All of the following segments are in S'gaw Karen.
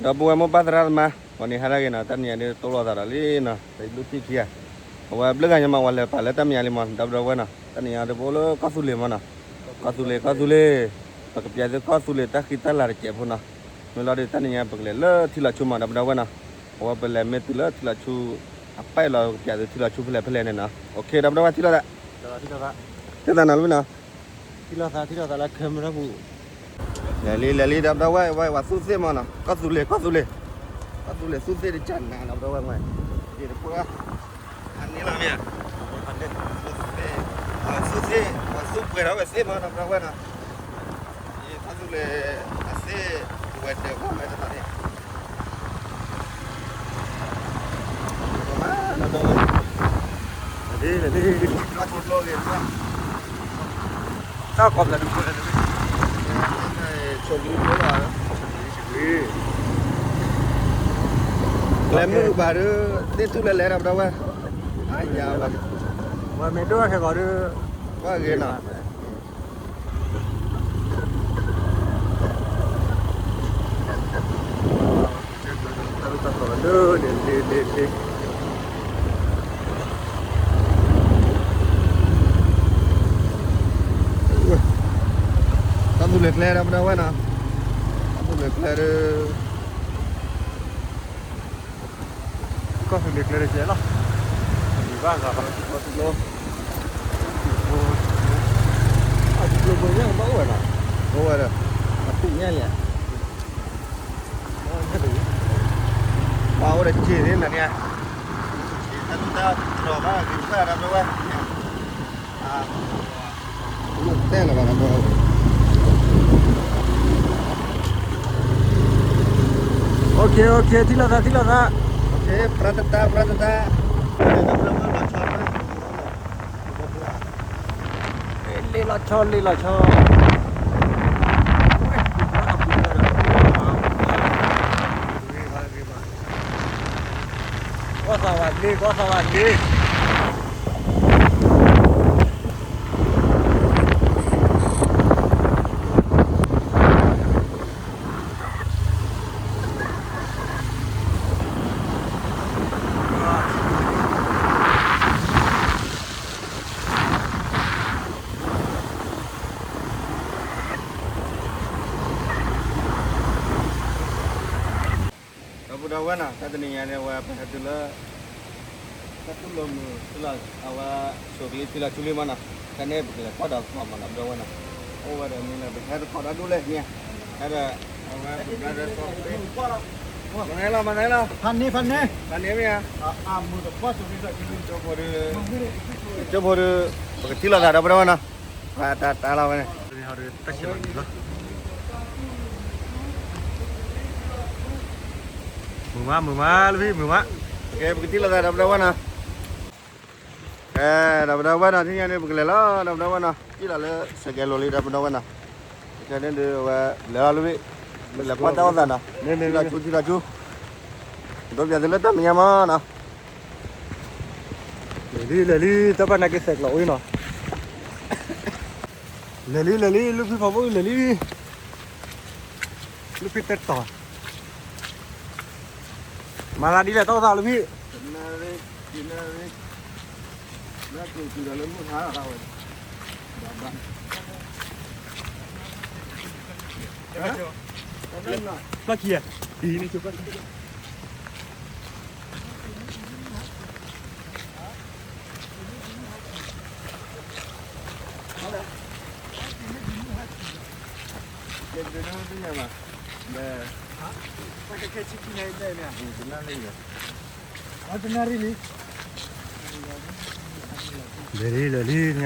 ဒီပုၢ်ဝဲၢ်မိၢ်ပၢ်သရၣ်သမါ ဂီၤနံၤဟါတဂ့ၤနီၤ, တနံၤညါဒ်သိၣ်လိာ်သးဒီးလံနီၤ, တဘျုးထံၣ်ခံဂၤ, အဝဲဘျုးဂၤညါမး ဝဲလဲၤပာ်လၢတၢ်မဲာ်ညါလံမး ဒီပုၢ်ဒီဝဲၢ်နီၤ, တနံၤညါဒ်ပအိၣ်လၢကီၢ်သူလ့ၤမးနီၤ, ကီၢ်သူလ့ၤ ကီၢ်သူလ့ၤ, ပကပျးသုကီၢ်သူလ့ၤတၢ်ဃံတၢ်လၤတစဲးဖိနီၤ, မ့ၢ်လီၤဒုးတနံၤညါပကလဲၤလၢထံလီၤဆူမး ဒီပုၢ်ဒီဝဲၢ်နီၤ, အဝဲပလဲၤမ့ၢ်တုၤလၢထံလီၤဆူ အပၢ်လီၤ ပကပျးသုထံလီၤဆူဖဲလဲၣ်ဖဲလဲၣ်န့ၣ်နီၤ, ဒီပုၢ်ဒီဝဲၢ်ထံၣ်လိာ်သး, ထံၣ်လိာ်သးနီၤလံနီၤ ထံၣ်လိာ်သး ထံၣ်လိာ်သးလၢ camera ပူၤ, လဲၤလံ လဲၤလံ ဒီပုၢ်ဒီဝဲၢ် ဝဲ ဝဲသူၣ်သ့ၣ်မးနီၤ, ကီၢ်သူလ့ၤ ကီၢ်သူလ့ၤ, ကီၢ်သူလ့ၤသူၣ်သ့ၣ်တကၢ်နၤ ဒီပုၢ်ဒီဝဲၢ်မး, ယတပှၢ်, အန့ၣ်လီၤမ့ၢ်ဧါ, သူၣ်သ့ၣ်, သူၣ်သ့ၣ်, သူၣ်ပှဲၤထီၣ်ဝဲသ့ၣ်မး ဒီပုၢ်ဒီဝဲၢ်နီၤ, ယကီၢ်သူလ့ၤ အသ့ၣ် ဝဲဒၢးဘၣ်မးတသးန့ၣ် တၢ်ကိးဖျၢၣ်ဒုးဖိလၢ လဲၤမုၢ်ဘၣ်ဒုး သ့ၣ်ထူၣ်လဲၤလဲၤဒီးပဒီဝဲၢ်, အယၤဝဲ, ဝဲမ့ၢ်ဒိၣ်ခဲဂီၤဒုး, ဝဲဂ့ၤနီၤ တၢ်လီၢ်တၢ်ကျဲလၢန့ၣ် လ့လ့လ့, တၢ်သူလ့ၤကျဲဒီးပဒီဝဲၢ်နီၤ, တၢ်သူလ့ၤကျဲဒီး ကီၢ်သူလ့ၤကျဲတကဲလီၤ, ဒံးဘၣ်ဂၤဘၣ်, ကီၢ်သူလ့ၤ, အကျိၤဘိညါကဘၣ်အိၣ်ဝဲနီၤ, အိၣ်ဝဲဒီး, အပူၤညါလံ, ပှၤအိၣ်ဒီးစ့သ့ၣ်နၤန့ၣ်, တၢ်သူတၢ်တြီၤဘၣ်ဂ့ၤတဖၣ်ဒီးပဝဲ တဲလၢၤဘၣ်ဒီး OK OK ထံၣ်လိာ်သး ထံၣ်လိာ်သး, ပြတတၢ ပြတတၢ, လ့လ့လီၤဆီလ့လီၤဆီ, ကီၢ်သးဝးလ့ ကီၢ်သးဝးလ့. ဒီပုၢ်ဒီဝဲၢ်နီၤ တၢ်တနံၤညါန့ၣ် အဝဲပဟဲတုၤလၢ တၢ်တူၢ်လိာ်မုာ်လီၤ အဝဲ ဆိးကလံထံလီၤဆူလံမးနီၤ, တၢ်န့ၣ်ပကလဲၤကွၢ်ဒီးသကိးမးနီၤ ဒီပုၢ်ဒီဝဲၢ်နီၤ, အိၣ်ဝဲဒီးမ့ၢ်လၢပဟဲသကိးဒီဒူၣ်လဲၣ်န့ၣ်, ဟဲဒီး အဝဲ မၤသးလီၤ မၤသးလီၤ ဖးန့ၢ် ဖးန့ၢ် ဖးန့ၢ်မ့ၢ်ဧါ, ကၠိဖိဒီး ကၠိဖိဒီး ပကထံၣ်လိာ်သးဒီပုၢ်ဒီဝဲၢ်နီၤ, ပတၢ်တၢ်လီၤဝဲန့ၣ် မုာ်မး မုာ်မး လၢဖံမုာ်မး, ကဲ ပကထံၣ်လိာ်သးဒီပုၢ်ဒီဝဲၢ်နီၤ, ကဲ ဒီပုၢ်ဒီဝဲၢ်နီၤ ထံၣ်ညါန့ၣ် ပကလဲၤလီၤ ဒီပုၢ်ဒီဝဲၢ်နီၤ, စံၣ်လီၤလၢစဲးကဲလိၤလံ ဒီပုၢ်ဒီဝဲၢ်နီၤ, ကဲန့ၣ်ဒီး အဝဲလဲၤလီၤလၢဖံ, လဲၤကွၢ်တၢ်အိၣ်သးနီၤ, ထံလီၤဆူ ထံလီၤဆူ, ဒိပျးသုလၢတၢ်မဲာ်ညါမးနီၤ, လဲၤလံ လဲၤလံ တၢ်ဘၣ်နာ်က့ၤသဲးကျိးဝံၤနီၤ, လဲၤလံ လဲၤလံ လၢဖံဖီဖိလဲၤလံ, လၢဖံတဲတီၤ, မၤသးဒ်လဲၣ် တၢ်အိၣ်သးလၢဖံ လၢခံ, လဲၤလံ လဲၤလံ ညါဒီး လၢခံ,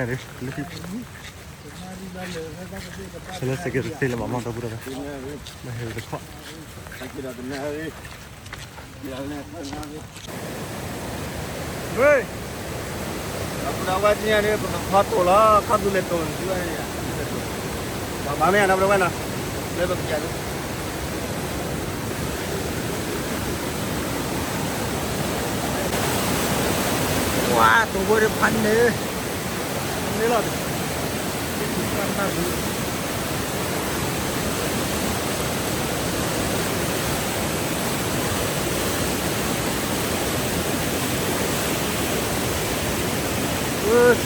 ဆဲးလၢစဲးကဲတသ့လၢၤဘၣ်မး ဒီပုၢ်ဒီဝဲၢ်, ဘၣ်ဟဲဝဲတခီ, ဒီပုၢ်ဒီဝဲၢ် ထံၣ်ညါန့ၣ် ပကခီတိၤလီၤ ခီၣ်သူလ့ၤတိၤန့ၣ် ဘၣ်မ့ၢ်ဧါ ဒီပုၢ်ဒီဝဲၢ်နီၤ, လၢပကစၢ် ဝါ တိၤဖိဒီးဖးန့ၢ်, န့ၣ်လီၤ, ဖးန့ၢ်, ဖးန့ၢ်, ဖးန့ၢ်,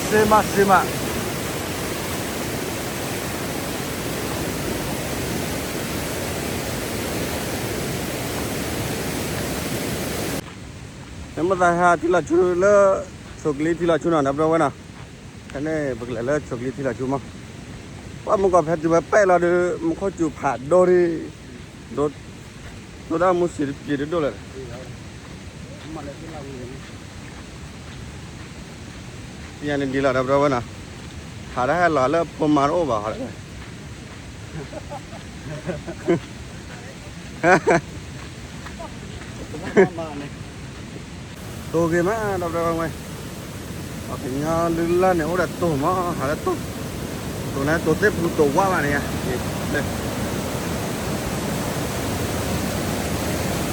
စ့မး စ့မး, မ့ၢ်သးဟဲထံလီၤဆူလၢ ဆိးကလံထံလီၤဆူနီၤ ဒီပုၢ်ဒီဝဲၢ်နီၤ, ဖဲန့ၣ် ပကလဲၤလၢဆိးကလံထံလီၤဆူမး, ပှၤမုၢ်ကီၢ်ဖဲတုၤဝဲပဲာ်လီၤဒီး မူခိၣ်စူၤဖးဒိၣ်ဒီး ဒိၣ်ဒၣ်မူစံးတပျံၤတဒိၣ်လၢၤ ယၤန့ၣ်ဒ်လီၤ ဒီပုၢ်ဒီဝဲၢ်နီၤ, ဟးတၢ်ဟဲလီၤလၢဖိမါတအိၣ်ဘၣ်ဟီ, တိၤဂ့ၤမး ဒီပုၢ်ဒီဝဲၢ်, ပှၤကညီလုၢ်လၢ်န့ၣ် အိၣ်ဒီးတိၤမး ဟးလၢတိၤ, တိၤန့ၣ် တိၤသ့ၣ်ဖူတိၤဝါဘၣ်န့ၣ်, လၢ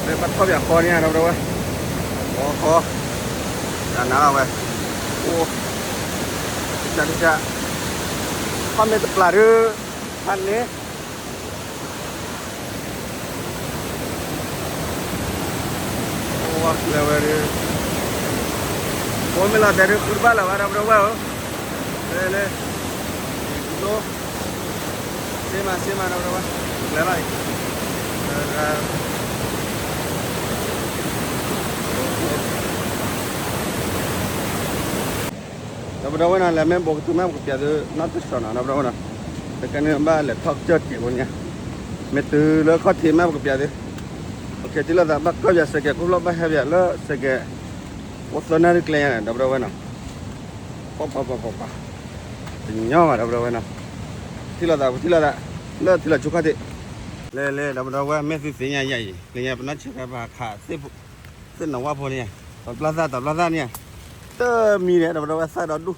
ပထီၣ်ပၠးဃီန့ၣ် ဒီပုၢ်ဒီဝဲၢ်, ဃီဃီ, တၢ်နါလီၤဝဲ, အိၣ်, တၢ်တၢ်, ခီမ့ၢ်တပျၢ်ဒုး, ဖးန့ၣ် အိၣ်ဝဲကျဲဝဲဒၣ်, ဖိမ့ၢ်လီၤတဲာ်ဒုး ဃုတဘၣ်လၢၤဘၣ် ဒီပုၢ်ဒီဝဲၢ်ဧၢ, လၢ, လၢ, စ့မး စ့မး ဒီပုၢ်ဒီဝဲၢ်, ကျဲလီၤအံၤ, ဒီပုၢ်ဒီဝဲၢ်နီၤ လဲၤမ့ၢ်ဘူးကတုၤမး ပကပျးသုနီၢ်တစီၢ်နီၤ ဒီပုၢ်ဒီဝဲၢ်နီၤ, တကဲန့ၣ်ဘၣ်လဲၤထီၣ်ကစၢၢ်တ့ၢ်ဖိန့ၣ်, မ့ၢ်တုၤလၢခီၣ်ထံးမး ပကပျးသု, ပက့ၤထံၣ်လိာ်သးဘၣ်ကီၢ်ပၠးစဲးကဲး ခူၣ်ဖျီၣ်ဘၣ်ဟဲပၠးလၢစဲးကဲး, အိၣ်သၢနၣ်ရံၣ်ကျဲညါန့ၣ် ဒီပုၢ်ဒီဝဲၢ်နီၤ, ပှၤပှၤပှၤပှၤပှၤ, တညီဘၣ် ဒီပုၢ်ဒီဝဲၢ်နီၤ, ထံၣ်လိာ်သး ပထံၣ်လိာ်သး, လၢထံလီၤဆူခီၣ်ထံး, လဲၤလဲၤ ဒီပုၢ်ဒီဝဲၢ် မ့ၢ်သုသ့ၣ်ညါယၤအံၤ လၢညါပနီၢ်ဆံးခါပဟးခး သ့ၣ်နဝၣ်ဖိန့ၣ်, တဘျီသၣ် တဘျီသၣ်န့ၣ်, တမံၤန့ၣ် ဒီပုၢ်ဒီဝဲၢ် သၣ်ဒီဒူၣ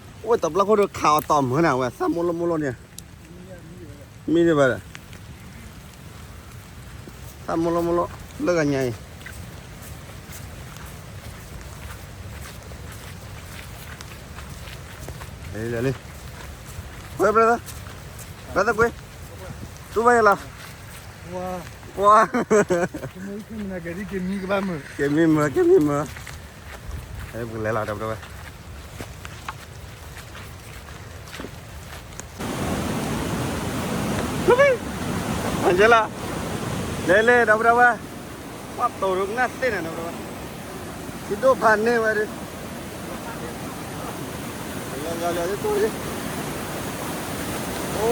်, အိၣ်တဘျီခိၣ်ဒီးခးအီၤတီၢ်မုာ်နၤဝဲ သၣ်မိၢ်လိၢ်မိၢ်လိၢ်န့ၣ်, မံန့ၢ်ဘၣ်ဒီး, သၣ်မိၢ်လိၢ်မိၢ်လိၢ်, လၢဂၤညါအံၤ လံ, လံ, လံ, တူၢ်ဘၣ်ယလီၤ, ပှၤ, ကမံမုာ် ကမံမုာ်, ပကလဲၤလီၤ ဒီပုၢ်ဒီဝဲၢ်, လဲၤလဲၤ ဒီပုၢ်ဒီဝဲၢ်, ပှၤတိၤဒိကနၣ်သ့ၣ်န့ၣ် ဒီပုၢ်ဒီဝဲၢ်, ထံဒိၣ်ဖးန့ၢ်ဝဲဒၣ် လီၤလီၤလီၤလီၤ, အိ,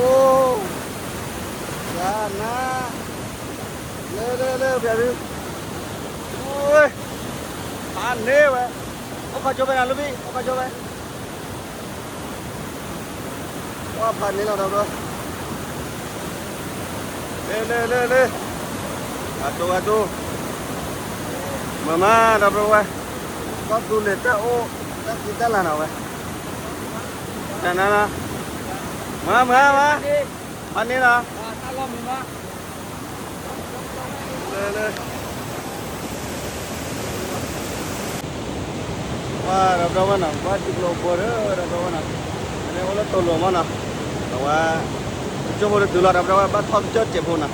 ကနါ, လၢလၢလၢပျးဒု, ဖးန့ၢ်ဝဲ, အိၣ်ခီကၠိဝဲနၤ လၢဘံၣ် အိၣ်ခီကၠိဝဲ, ပှၤဖးန့ၢ်လီၤ ဒီပုၢ်ဒီဝဲၢ်, လၢလၢလၢလၢ, အတိၢ်အတိၢ်, မၤမၤ ဒီပုၢ်ဒီဝဲၢ်, ကီၢ်သူလ့ၤတၢ်အိၣ်, တၢ်သံတၢ်လၤနီၤဝဲ, တၢ်နါလီၤ, မၤမၤမၤ, ဖးန့ၢ်လီၤ လၢလၢ, ပှၤ ဒီပုၢ်ဒီဝဲၢ်နီၤ ဘၣ်တံၤကျိၤဘိဒီး ဒီပုၢ်ဒီဝဲၢ်နီၤ, အန့ၣ်အိၣ်လၢတိၤလိာ်မးနီၤ, အဝဲ, ကၠိဖိတတုၤလီၤ ဒီပုၢ်ဒီဝဲၢ် ဘၣ်ထီၣ်ကစၢၢ်တ့ၢ်ဖိနီၤ,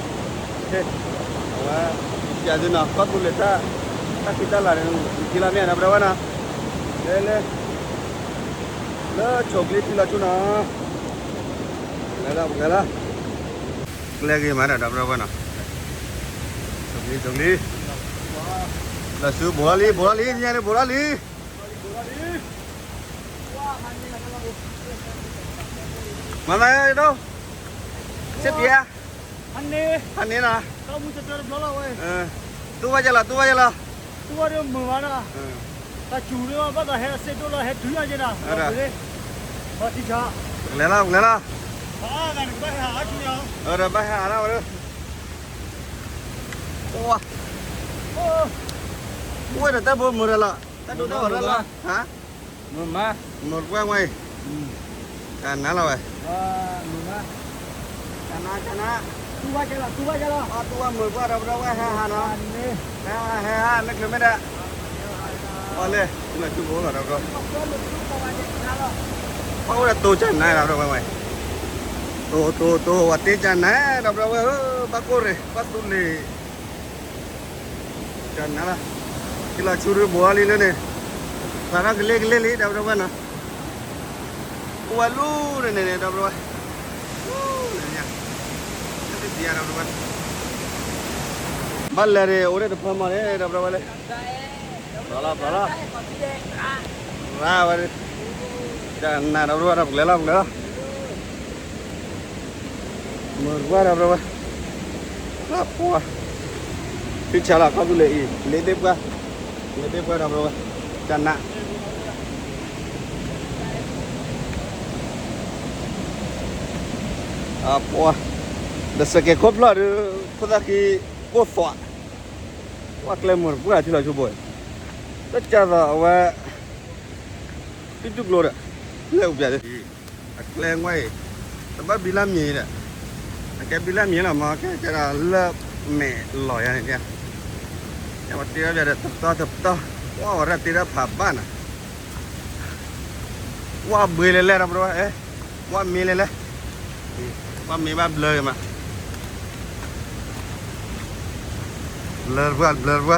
အဝဲ, ပျးသုနီၤ ကီၢ်သူလ့ၤတၢ်, တၢ်သံတၢ်လၤန့ၣ် ထံလီၤမ့ၢ် ဒီပုၢ်ဒီဝဲၢ်နီၤ, လၢလၢ, လၢဆိးကလံထံလီၤဆူနီၤ လဲၤလီၤ လဲၤလီၤ, ကျဲဂ့ၤမးဒီး ဒီပုၢ်ဒီဝဲၢ်နီၤ, ဆိးကလံ ဆိးကလံ, လီၤဆူ ဘူးလီၤလံ ဘူးလီၤလံ ညါန့ၣ် ဘူးလီၤလံ, မၤသးဒိၣ်, စ့ပျဲ, ဖးန့ၢ်လီၤ, တူၢ်ဘၣ်ယလီၤ တူၢ်ဘၣ်ယလီၤ, တူၢ်ဘၣ်ဒီးမုာ်ဘၣ်ဒီး, တၢ်စူၤန့ၣ်ဘၣ်သးဟဲစ့ဒိၣ်လီၤ ဟဲတုၤအါယဲဒၣ်, လဲၤလီၤ လဲၤလီၤ, ဒီးဘၣ်ဟဲအါလီၤဝဲ, အိၣ်ဝဲဒီးတၢ်ဘိမုာ်ဒီးလီၤ, တၢ်ဒိၣ်တၢ်ဂီၤဒီးလီၤ, ဟါ, မုာ်မး, မုာ်ပှၢ်ဝဲအံၤ, တၢ်နါလီၤဝဲ, မုာ်မး, တၢ်နါ တၢ်နါ, တူၢ်ဘၣ်ကဲလီၤ တူၢ်ဘၣ်ကဲလီၤ, တူၢ်ဘၣ်မုာ်ပှၢ် ဒီပုၢ်ဒီဝဲၢ် ဟဲဟးနီၤ, ဟဲဟး ဟဲဟး မ့ၢ်ချုးမ့ၢ်ဒၣ်, ပှၤလဲၣ် လၢတူၢ်ဘိလီၤ ဒီပုၢ်ဒီဝဲၢ်, ပှၤအိၣ်ဒီးတိၤကနါ ဒီပုၢ်ဒီဝဲၢ်, တိၤ တိၤ တိၤ ပှၤတ့ကနါ ဒီပုၢ်ဒီဝဲၢ်ဧၢ, ဘၣ်ကိၢ်ရ့ၣ် ဘၣ်သူလ့ၤ ကနါလီၤ, ထံလီၤဆူဒုးဘူးလီၤလံလၢန့ၣ်, ဖးထီၣ်ကလ့ကလ့လံ ဒီပုၢ်ဒီဝဲၢ်နီၤ, ဝဲလူန့ၣ်န့ၣ် ဒီပုၢ်ဝဲၢ်, လူန့ၣ်ညါ, တသံယါ ဒီပုၢ်ဝဲၢ်, ဘၣ်လဲၤန့ၣ် အိၣ်ဒၣ်တဖၢမီၤန့ၣ် ဒီပုၢ်ဝဲၢ်လၢ, ပျီလီၤ ပျီလီၤ, ရၤဝဲ, တနၤ ဒီပုၢ်ဝဲၢ် ဒီးပကလဲၤလီၤ ပကလဲၤလီၤ. မုာ်ပှၢ် ဒီပုၢ်ဝဲၢ်, ပှၢ်, သုဆါလီၤခီၣ်သူလ့ၤအံၤ လ့ၤသ့ၣ်ပှၢ်, လ့ၤသ့ၣ်ပှၢ် ဒီပုၢ်ဝဲၢ်, တနၤ, ပှၢ်, ဒီးစကဲးခိၣ်ဖျီၣ်ဒုး ဖိသၣ်ဃံကိၢ်သွး, ပှၢ်ကျဲမုာ်တပှၢ်ထံလီၤဆိဘိ, တၢ်ကၢ်သိးအဝဲ တူၢ်တူၢ်ကျိဒီး လဲၤအိၣ်ပျးသ့, အကျဲဝဲအံၤ တဘၣ်ဘံလၢမံၤဒီး, အကဲဘံလၢမံၤလီၤမး ကဲကဲဒီးလၢမဲာ်လီၤယါန့ၣ်, ယဝဲတ့ထီၣ်ပျးဒီးတပတီၢ်တပတီၢ်, ပှၢ်ဝဲဒၣ်တ့ထီၣ်ဖးဘၣ်နၤ, ပှၢ်ဘှ့လဲၤလဲၣ် ဒီပုၢ်ဝဲၢ်, ပှၢ်မ့ၢ်လဲၤလဲၣ်, ပှၢ်မ့ၢ်ဘၣ်ဘျၢက့ၤမး ဘျၢတပှၢ် ဘျၢတပှၢ်,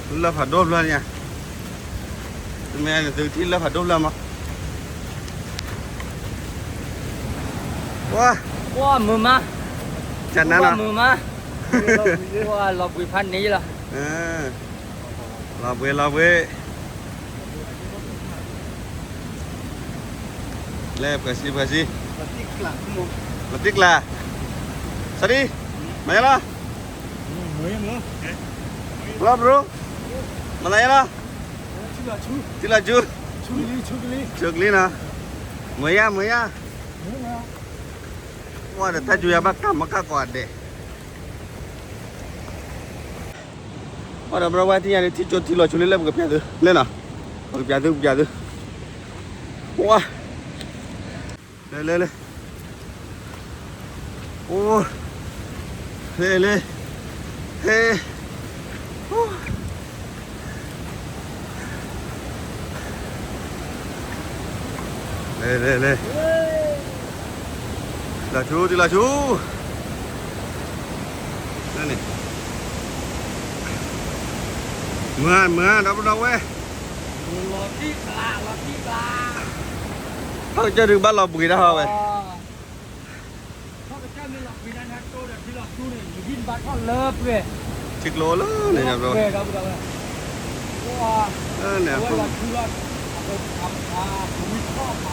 လၢၢ်ဖးဒိၣ်ဘျၢန့ၣ်ဧါ, တမ့ၢ်န့ၣ် သုထံၣ်လၢၢ်ဖးဒိၣ်ဘျၢမး, ပှၢ်, ပှၢ်မုာ်မး, ကနၤလီၤ, ပှၢ်မုာ်မး, ပှၢ်လီၤဘှံးဖးန့ၣ်လီၤ, လီၤဘှံး လီၤဘှံး လဲၤပှဲၤစံ ပှဲၤစံ, လီၤတံၢ်ကျါ, စၤဒံ, မၤညါလီၤ, လီၤ bro, မၤသးညါလီၤ, ထံလီၤဆူ, ဆိကလံနီၤ, မၤယါ မၤယါ, ပှၢ်ဒီးတၢ်ကၠိယါဘၣ်ကးမၤကၢ်ကိးဂၤဒဲး ပှၢ်ဒီး bro ဝဲသ့ၣ်ညါန့ၣ် ထံကၠိထံလီၤဆိလၢ လၢပကပျးသု လဲၣ်နီၤ, ပကပျးသု ပကပျးသု, ပှၢ်, လဲၤ လဲၤ လဲၤ, အိၣ်, လဲၤ လဲၤ, ဟဲ, လဲၤ လဲၤ လဲၤ, ထံလီၤဆိ ထံလီၤဆိ န့ၣ်, မၤ မၤ ဒီပုၢ်ဒီဝဲၢ်, လီၤတံၢ်ကျါ လီၤတံၢ်ကျါ, ထီၣ်ကစၢၢ်ဒုးဘၣ်လီၤဘှံးတၢ်ဟီဝဲ, ထီၣ်ကစၢၢ်မ့ၢ်လီၤဘှံးတၢ်န့ၣ် တိၢ်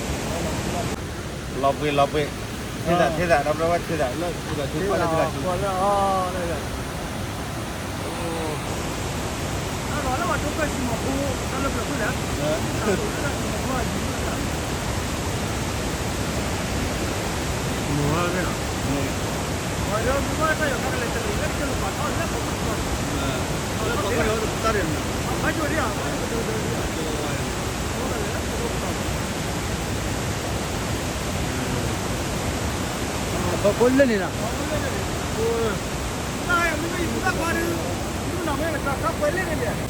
ဒီးထံလီၤဆိန့ၣ် ယဒံၣ်တဘၣ်ထီၣ်လၢပှဲၤ, ထံကျိလၢန့ၣ် ဒီပုၢ်ဒီဝဲၢ်, လၢန့ၣ် လီၤဘှံး လီၤဘှံး, ထံသး ထံသး ဒီပုၢ်ဒီဝဲၢ် ထံသး လၢထံလီၤဆိ ထံသး ထံသး ထံသး ဘီဖိလၢန့ၣ်လီၤ. အိၣ်ဒီးယဲၢ်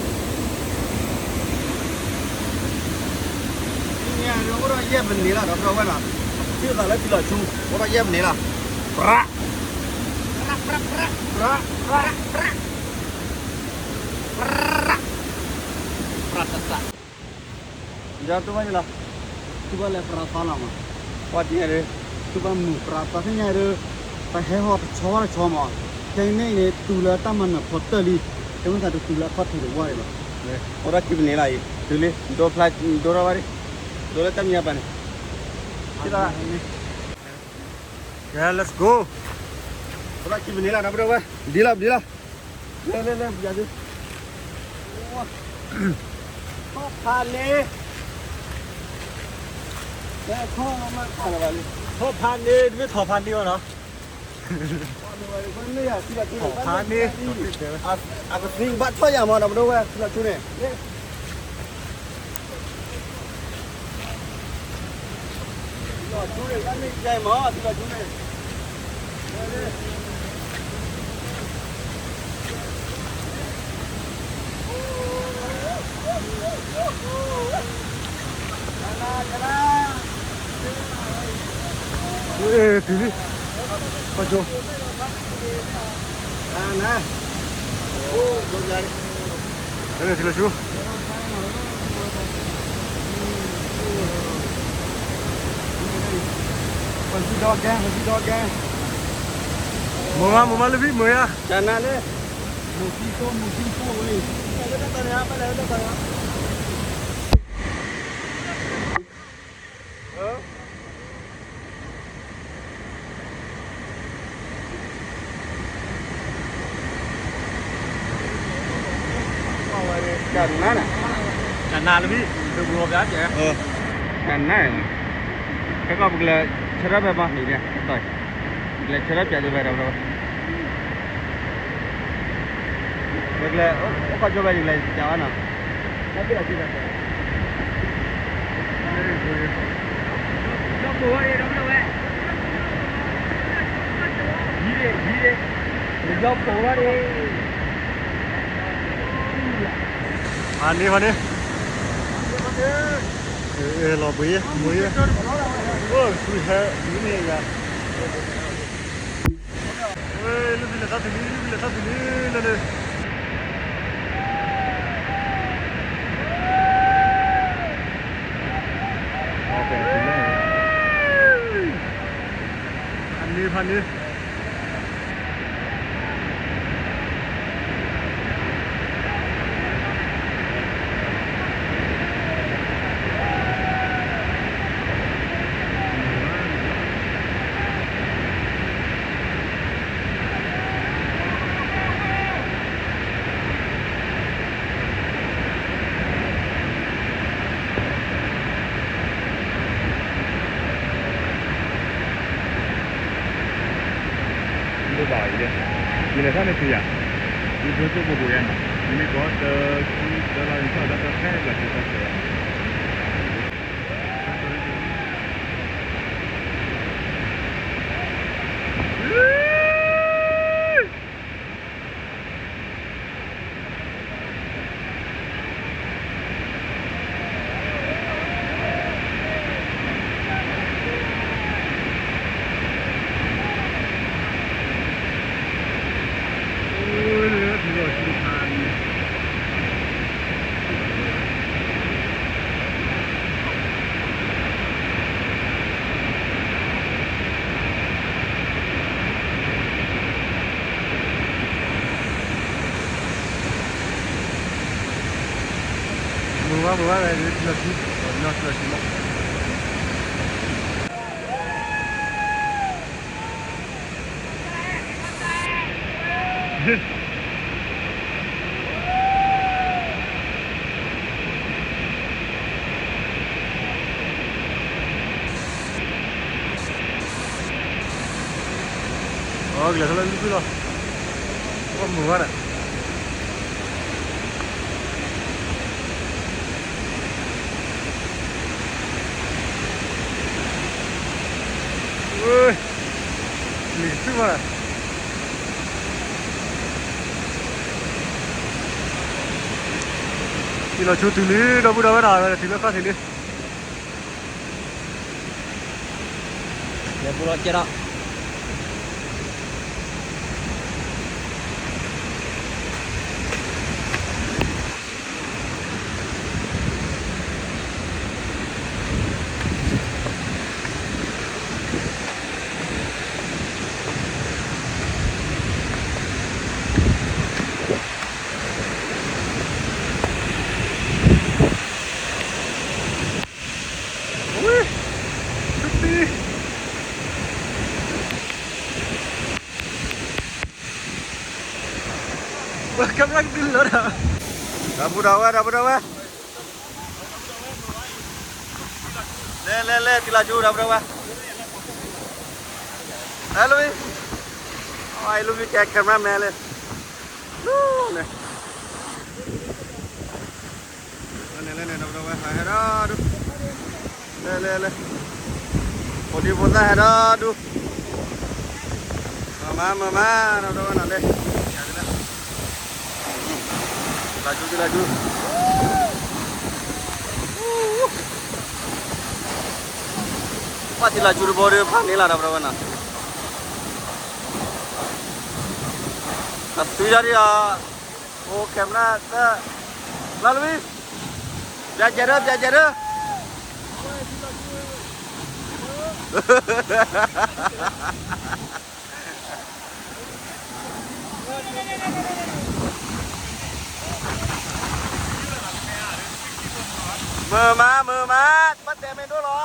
မံးနံးလီၤ ဒီပုၢ်ဒီဝဲၢ်နီၤ, ထံၣ်သးလၢထံလီၤဆိ အိၣ်ဒီးယဲၢ်မံးနံးလီၤ, ပြး, ပြး, ပြး, ပြး, ပြးတတး ယၤတူၢ်ဘၣ်ယလီၤ, တူၢ်ဘၣ်လၢပြးသီလီၤမး, ပှၤတံၢ်ညါဒီး, တူၢ်ဘၣ်မုာ်ပြးသီသ့ၣ်ညါဒီး, ပဟဲဟီတဆီဘၣ်တဆီမး, ခဲကနံၣ်အံၤန့ၣ် တုၤလၢတၢ်မၤနၢၤဖီတၢၢ်လံ, တမ့ၢ်သးတတုၤလၢအခီၣ်ထံးတဝၢ်ဒံးဘၣ်, အိၣ်ဒီးခံမံးနံးလီၤအံၤ, တုၤလံ, ဒိဖျါ, ဒိထီၣ်ဘၣ်ဒံး, ဒိလၢတၢ်မံၤအပၤန့ၣ်, ကဲ let's go, အိၣ်ဒီးခံမံးနံးလီၤ ဒီပုၢ်ဒီဝဲၢ်, ဒ်လီၤ ဒ်လီၤ လဲၤ လဲၤ လဲၤ ပယၤသု, ထီၣ်ဖးန့ၣ်, လဲၤထီၣ်မးဖးလၢၤဘၣ်လံ, ထီၣ်ဖးန့ၣ် တမ့ၢ်ထီၣ်ဖးန့ၣ်ဘၣ်နီၤ, ထီၣ်ဖးန့ၣ်, အကသံကဘၣ်ထီၣ်ယၤမး ဒီပုၢ်ဒီဝဲၢ် ထံလီၤဆိန့ၣ် ထံလီၤဆိန့ၣ် တၢ်န့ၣ်ကဲမး ထံလီၤဆိန့ၣ်, တုၤလံ, ထံလီၤဆိ, ထံလီၤဆိ, ထံလီၤဆိ, ပစံးဒီကဲ ပစံးဒီကဲ မိၢ်မး မိၢ်မးလၢဖံ မိၢ်ယါ တၢ်နါလၢ မိၢ်ဖံသိ မိၢ်ဖံသိဝဲ တၢ်နါန့ၣ် တၢ်နါလၢဖံ ဒိးပူၤလီၤပျၢ်ကဲ တၢ်နါန့ၣ် ခဲကီၢ်ပကလဲၤဆၢထၢၣ်ဖဲမီၢ်နံၤန့ၣ် ပကလဲၤဆၢထၢၣ်ပျၢ်ဒိဖဲဒီး ပကလဲၤ အိၣ်ခီၣ်ကၠိဖဲယကလဲၤကၢ်ဝဲနီၤ ဖးန့ၢ် ဖးန့ၢ် လီၤဘှံး ဘှံး အိၣ် ဆူဟဲ ဒ်န့ၣ်ယါ လၢဖံလဲၤထီၣ်တုၤလံ လၢဖံလဲၤထီၣ်တုၤလံ လၢလၢ ဖးန့ၢ် ဖးန့ၢ် လၢဘၣ်အံၤလၢ ယလဲၤထီၣ်န့ၣ်ဖံးယၤ ယဒိၣ်ကၠိပူၤပူၤယါနီၤ မ့မ့ၢ်ကီးတၢ်ဆူတၢ်လီၢ်န့ၣ်ထီၣ်တၢ်တဖဲဘၣ်က့ၤတၢ်ဆဲး မုာ်ဝဲ မုာ်ဝဲ လီၤဆူ လီၤဆူ လီၤဆူလီၤ အကလဲၤထီၣ်လၢလုၢ်ကွံာ်လီၤ ကမုာ်ဝဲဒၣ် လံၤကသုၣ်ဘၣ် ထံၣ်လီၤဆူတုၤလံ ဒီပုၢ်ဒီဝဲၢ်နီၤ တုၤလၢခီၣ်ထံးလံ လဲၤပူၤလီၤကဲဒီး ဝ့ၢ် သုတံ ကမျၢၢ်ကဒုလီၤဒီး ဒီပုၢ်ဒီဝဲၢ် ဒီပုၢ်ဒီဝဲၢ် လဲၤ လဲၤ လဲၤ ထံၣ်လီၤဆူ ဒီပုၢ်ဒီဝဲၢ် ဟဲလီၤဝံၤ အဝဲအံၤလူမ့ၢ်ကဲ camera man လံ လၢန့ၣ် လၢန့ၣ် ဒီပုၢ်ဒီဝဲၢ် ဟဲဒီးဒူ လဲၤ လဲၤ လဲၤ ဖိဒံဖိသၣ်ဟဲဒီးဒူ မၤမၤ မၤမၤ ဒီပုၢ်ဒီဝဲၢ်နီၤ လဲၤ ထံၣ်လီၤဆူ ထံၣ်လီၤဆူ ပှၤထံၣ်လီၤဆူတဘိဒီး ဖးန့ၢ်လီၤ ဒီပုၢ်ဒီဝဲၢ်နီၤ အသွံၣ်ဒၣ်ဒံးအီၤ အိၣ် camera တၢ် လီၤလဝံၤ ပျဲကဲဒၢ ပျဲကဲဒၢ မုာ်မး မုာ်မး ဘၣ်တဲမ့ၢ်ဒိၣ်လီၤ.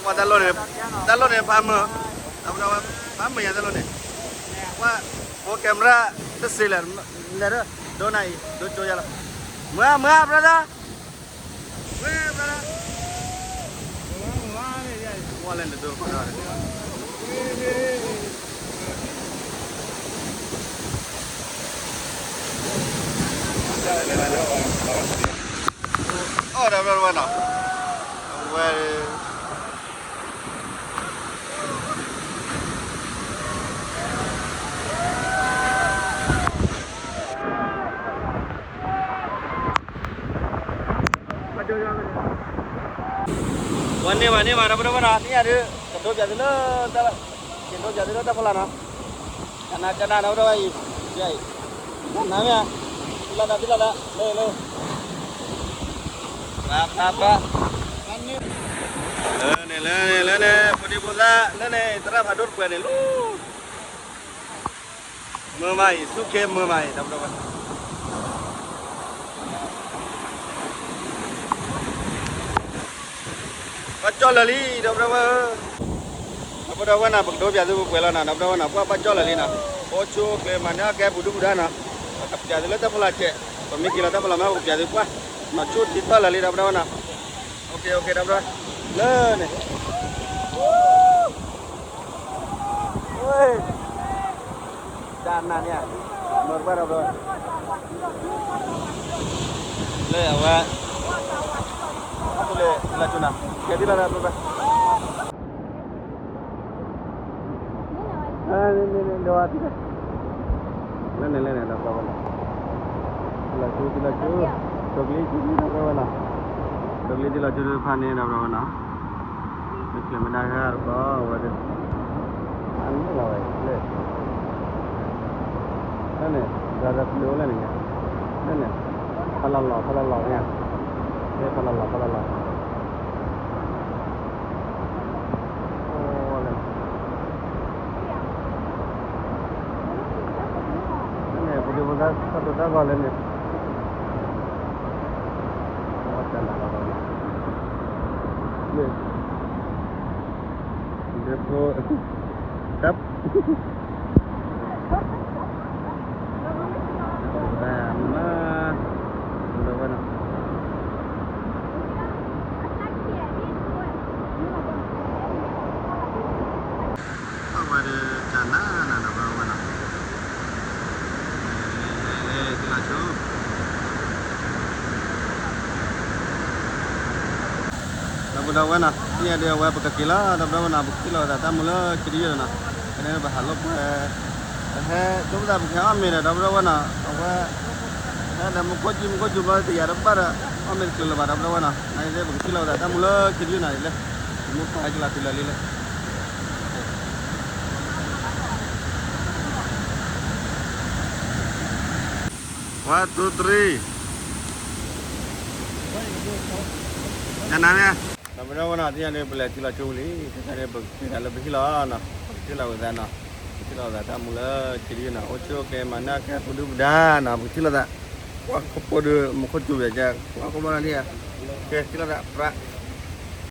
တၢ်လီၢ်န့ၣ် တၢ်လီၢ်န့ၣ် ဖးမုာ်, ဖးမုာ်ယၤတၢ်လီၢ်န့ၣ်, ဝဲ camera တစ့လဲၣ်, လဲၤဒၣ် ဒိနၤအံၤ ဒိကၠိယၤလီၤ, မုာ်ဧါ မုာ်ဧါ brother, မုာ်ဧါ brother. အိၣ်ဒီးဝဲနီၤ, ဝဲ ဝဲန့ၢ်ဘၣ်န့ၢ်ဘၣ် ဒီပုၢ်ဒီဝဲၢ်နီၤ, သ့ၣ်ညါဒုး ကဒိပၠးသုလၢတၢ်, ကဒိပၠးသုလၢတၢ်ဖီလာ်နီၤ, ကနၣ်ကနၣ် ဒီပုၢ်ဒီဝဲၢ်အံၤ, ယၤအံၤ, နၢ်မ့ၢ်ဧါ, သံလီၤသးသံလီၤသး လၢလၢ, ပၢ်ပၢ်ပၢ်, လၢန့ၣ်လၢန့ၣ်လၢန့ၣ် ဖိဒံဖိသၣ်လၢန့ၣ် သရၣ်ဖးဒိၣ်တပှဲၤန့ၣ်လီၤ. မုာ်မးအံၤ ဆူၣ်ခ့မုာ်မးအံၤ ဒီပုၢ်ဒီဝဲၢ်, ဘၣ်ကၠီၣ်လၢာ်လံ ဒီပုၢ်ဒီဝဲၢ်ဧၢ, ဒီပုၢ်ဒီဝဲၢ်နီၤ ပကဒိပၠးသုပှဲၤပှဲၤလီၤနီၤ ဒီပုၢ်ဒီဝဲၢ်နီၤ, ပှၤဘၣ်ကၠီၣ်လၢာ်လံနီၤ, အိၣ်ဆူၣ်အိၣ်ချ့မၤန့ၢ်အီၣ်ကဲပူၤဒုၣ်ပူၤဒါနီၤ, ပကပၠးသုလၢတၢ်ဖီလာ်စဲး, ပမ့ၢ်က့ၤလီၤတၢ်ဖီလာ်မး ပကပၠးသုပှၢ်, နီၤဆူၣ်ဒ်ထီၣ်လၢာ်လံ ဒီပုၢ်ဒီဝဲၢ်နီၤ, အိၣ်ခ့ အိၣ်ခ့ ဒီပုၢ်ဒီဝဲၢ်, လၢန့ၣ် တၢ်နါန့ၣ်, မၤတဘၣ်ဒီးဘျီ, လၢအဝဲ, အတူၢ်လၢ လၢကၠိနၤ, ကဲသံလီၤသးဘျီဘျီ, လၢန့ၣ်လၢန့ၣ် ဒီးဘျီဘျီနီၤ, သံလီၤကၠိ သံလီၤကၠိ, ကၠိကလံ ကၠိကလံ ဒီးဘျီဘျီနီၤ, ကၠိကလံ သံလီၤကၠိဖးန့ၣ် ဒီးဘျီဘျီနီၤ. မ့ၢ်ကျဲၤမ့ၢ်ဒၣ်ဟဲတကီဝဲဒၣ်, အန့ၣ်လီၤဝဲလဲၣ်, လၢန့ၣ်, ဒီးဒီးဖျိလၢန့ၣ်ညါ, လၢန့ၣ်, ဖးလီၤလီၤ ဖးလီၤလီၤညါ, လၢဖးလီၤလီၤ ဖးလီၤလီၤ, အိၣ်လၢ န့ၣ် ပဒိပသၣ်တၢ်ဒိတၢ်ဂီၤလၢန့ၣ်, ဝဲတနၤလီၤ, န့ၣ်, ဒ်ဖိ, တၢ်, ပဒိပသၣ်မုာ်မး, ပဒိဝဲနီၤ. အဝဲဒီးတၢ်နါနၤဒီးပဝဲနီၤ, လဲၤလဲၤလဲၤသ့လီၤဆူ, ဒီပုၢ်ဒီဝဲနီၤ, သ့ၣ်ညါဒီးအဝဲပကက့ၤလီၤ ဒီပုၢ်ဒီဝဲနီၤ, ပကထံၣ်လိာ်သးတၢ်မူလၢခံတယုၢ်လီၤနီၤ, ဖဲန့ၣ်ပဟးလိာ်ကွဲ ပဟဲ ဒိပသၣ်ပကဟဲအီၣ်မ့ၤဒီး ဒီပုၢ်ဒီဝဲနီၤ, အဝဲ ဟဲဒီးမူခိၣ်ကံမူခိၣ်ကၠိဘျီတယာ်တဘၣ်ဒီး အီၣ်မ့ၤတချုးလၢၤဘၣ် ဒီပုၢ်ဒီဝဲနီၤ, အဝဲပကထံၣ်လိာ်သးတၢ်မူလၢခံတယုၢ်နီၤဒ်လဲၣ်, မူခိၣ်ဟဲကလီၤတုၤလၢာ်လံလဲၣ်. One, two, three. နနၤန့ၣ်, ဒီပုၢ်ဒီဝဲနီၤ, သ့ၣ်ညါန့ၣ် ပလဲၤထံလီၤကၠိလံ, ခဲခါန့ၣ် ပက့ၤသးလၢပဟံၣ်လီၤနီၤ, ပကထံၣ်လိာ်ဝဲသးနီၤ, ပကထံၣ်လိာ်သးတၢ်မူလၢခံတယုၢ်နီၤ, အိၣ်ဆူၣ်အိၣ်ချ့မၤန့ၢ်ကဲပူၤဒုၣ်ပူၤဒါနီၤ, ပကထံၣ်လိာ်သး, ပှၤခီဖိဒီး မူခိၣ်ကၠိပယီၤကဲ, ပှၤခီဖိနီၤဒ်, ကဲထံၣ်လိာ်သးပြး